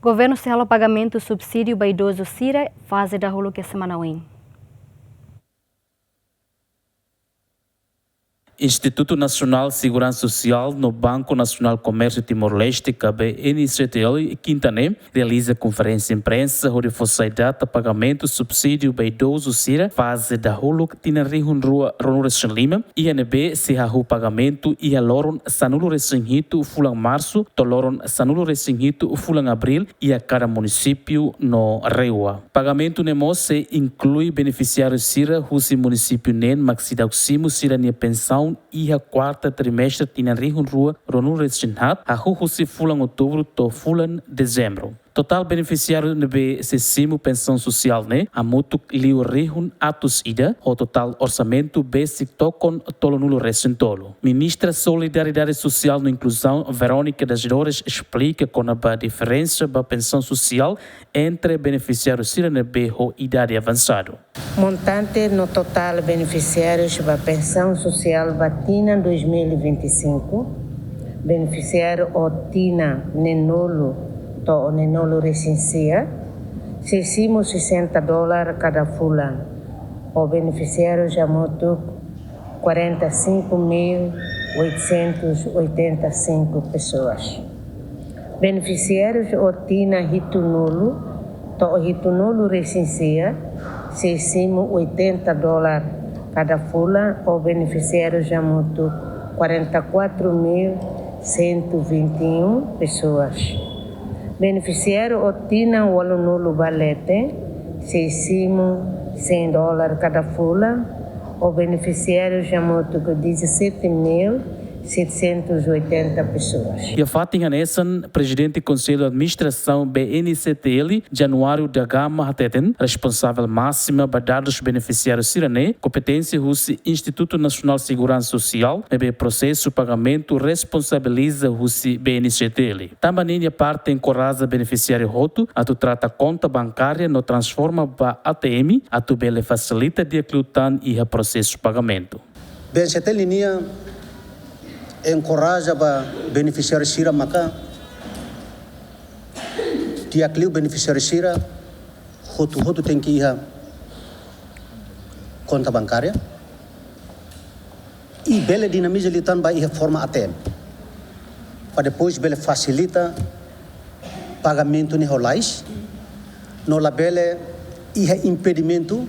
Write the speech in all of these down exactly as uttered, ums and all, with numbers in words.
Governu sei halo pagamentu subsídiu ba idozu sira faze dahuluk iha semana oin. Institutu Nasionál Seguransa Sosiál no Banku Nasionál Komérsiu Timor-Leste, ka B N C T L, kinta ne'e realiza konferénsia imprensa hodi fó sai data pagamentu subsídiu ba idozu sira faze dahuluk tinan rihun rua ruanulu-resin-lima, iha ne'ebé sei hahú pagamentu iha loron sanulu-resin-hitu fulan Marsu to'o loron sanulu-resin-hitu fulan Abríl iha kada munisípiu no REUA. Pagamentu ne'e mós sei inklui benefisiáriu sira husi munisípiu neen mak seidauk simu sira-nia pensaun iha kuarta trimestre tinan rihun rua ruanulu-resin-haat, hahú husi fulan Outubru to'o fulan Dezembru. Totál benefisiáriu ne'ebé sei simu pensaun sosiál ne'e hamutuk liu rihun atus ida, ho totál orsamentu besik tokon tolunulu-resin-tolu. Ministra Solidariedade Sosiál no Inkluzaun, Verónica das Dores, esplika kona-ba diferensa ba pensaun sosiál entre benefisiáriu sira ne'ebé ho idade avansadu. Montante no totál benefisiárius ba pensaun sosiál ba tinan dois mil e vinte e cinco, benefisiáriu ho tinan neenulu to'o neenulu-resin-sia, sei simu sessenta dólar kada fulan, ho benefisiárius hamutuk quarenta e cinco mil oitocentos e oitenta e cinco pessoas. Benefisiárius ho tinan hitunulu to'o hitunulu-resin-sia, sei simu oitenta dólar kada fulan, ho benefisiárius hamutuk quarenta e quatro mil cento e vinte e um pessoas. Benefisiáriu ho tinan ualunulu ba leten, sei simu cem dólar kada fulan, ho benefisiárius hamutuk dezassete mil setecentos e oitenta pessoas. Iha fatin hanesan, Prezidente Konsellu Administrasaun B N C T L, Januário da Gama, hateten responsavel másima ba dadus benefisiáriu sira-ne'e kompeténsia husi Institutu Nasionál Seguransa Sosiál, ne'ebé prosesu pagamentu responsabiliza husi B N C T L. Tanba ninia parte enkoraja benefisiáriu hotu atu trata konta bankária no transforma ba A T M atu bele fasilita di'ak liután iha prosesu pagamentu. B N C T L nian enkoraja ba benefisiáriu sira maka di'ak liu benefisiáriu sira hotu-hotu tenke iha konta bankária. I bele dinamiza liután ba iha forma A T M. Para depois bele fasilita pagamentu ne'e ho lalais. No labele iha impedimentu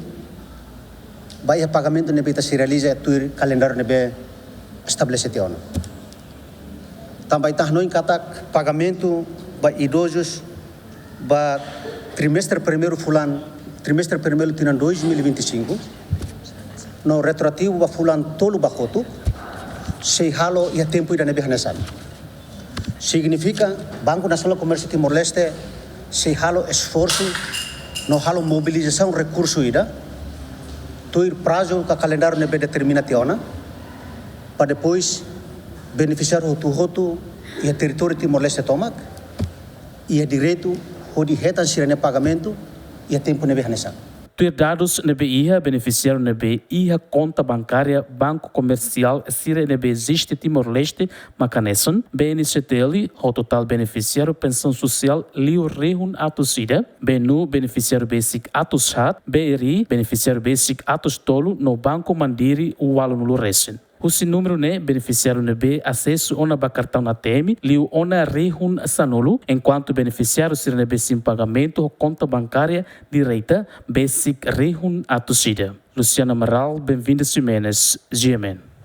ba iha pagamentu ne'ebé ita sei realiza tuir kalendáriu ne'ebé estabelese tiha ona. Tanba ita hanoin katak pagamentu ba idozus ba trimestre primeiru fulan, trimestre primeiru tinan dois mil e vinte e cinco, no retroativu ba fulan tolu ba kotuk, sei halo iha tempu ida ne'ebé hanesan. Signifika Banku Nasionál Komérsiu Timor-Leste sei halo esforsu no halo mobilizasaun rekursu ida, tuir prazu ka kalendáriu ne'ebé determina tiha ona, para depois benefisiáriu hotu-hotu iha territóriu Timor-Leste tomak iha direitu hodi hetan sira-nia pagamentu iha tempu ne'ebé hanesan. Tuir dadus ne'ebé iha, benefisiáriu ne'ebé iha konta bankária banku komersiál sira ne'ebé eziste Timor-Leste mak hanesan: B N C T L ho totál benefisiáriu pensaun sosiál liu rihun atus ida, B N U benefisiáriu besik atus haat, B R I benefisiáriu besik atus tolu no Banku Mandiri ualunulu resin. Husi númeru ne'e, benefisiáriu ne'ebé asesu ona ba kartaun A T M liu ona rihun sanulu, enkuantu benefisiáriu sira ne'ebé simu pagamentu ho konta bankária direta besik rihun atus ida. Luciano Amaral, Benvinda Ximenes, G M N.